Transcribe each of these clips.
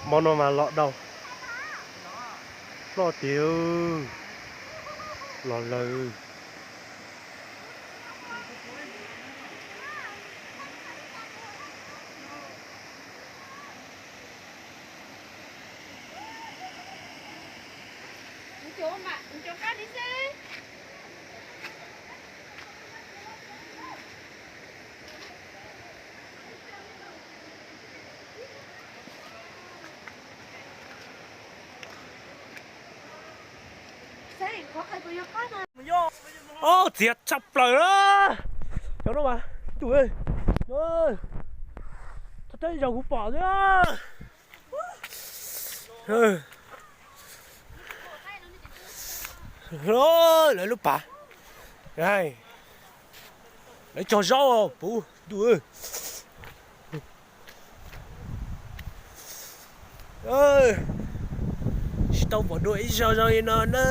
Hmo no mas los daus, ploj tiag, los lawm. Ob, txiav tshaj plaws na. Cov no mas, tus, txog teb zaug kuv pom xwb. Lawv lub pas, lawv cog zaub puv ntuj. Tsis tau pom dua ib zaug zoo li no na.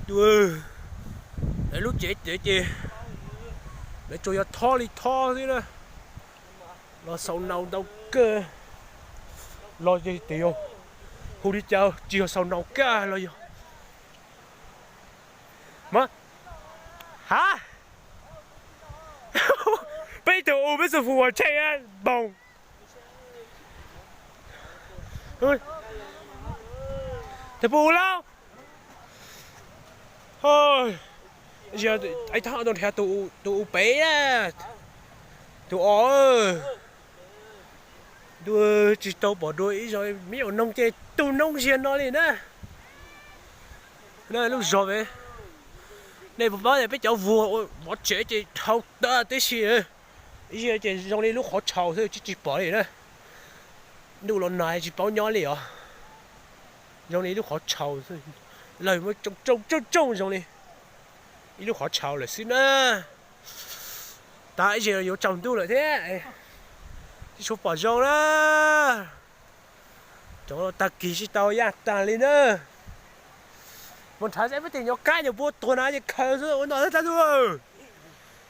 Ntuj, lawv lub tsev ces lawv tsuas yog thob li thob xwb na. Los xaus naus ntau kawg. Los ces yog hu li cas tsis yog xaus naus kawg los yog mas. Ha, peb tug u peb txog fu ua tshej npoos. Tus puas u lauj? Ib thab tus u pem, tus os. Ntuj, tsis tau pom dua ib zaug me nyuam noog ces tu noob ziag no li na. Lub zog pem, nej puas paub tias peb cov vuag ua vov tsev ces dhau tag tib si. Ib zaug ces zoo li lub qhov tshau xwb, tsis tsis pom li na. Ntuj los nag tsis paub nyob li os. Zoo li lub qhov tshau xwb, lawg muab tsoo tsoo tsoo zoo li ib lub qhov tshau lawm xwb na. Tas ib zaug yuav tsaus ntuj lawm thiab, tsis tshua pom zoo na. Cov tag kis tsis tau yaj tag li na. Mus nrhav peb tej nyuag kab nyuag npua tuag na ces khaws xwb ua no tab tus.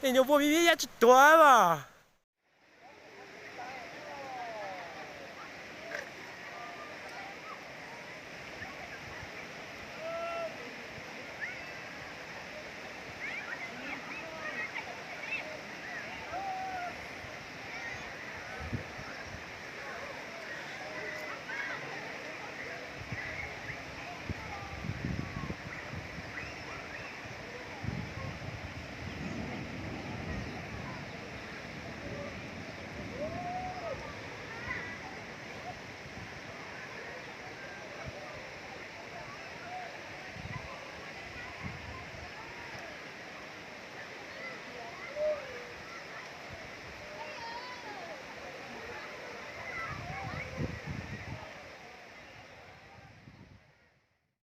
Tej nyuag npua me me yaj tsis tuag mas.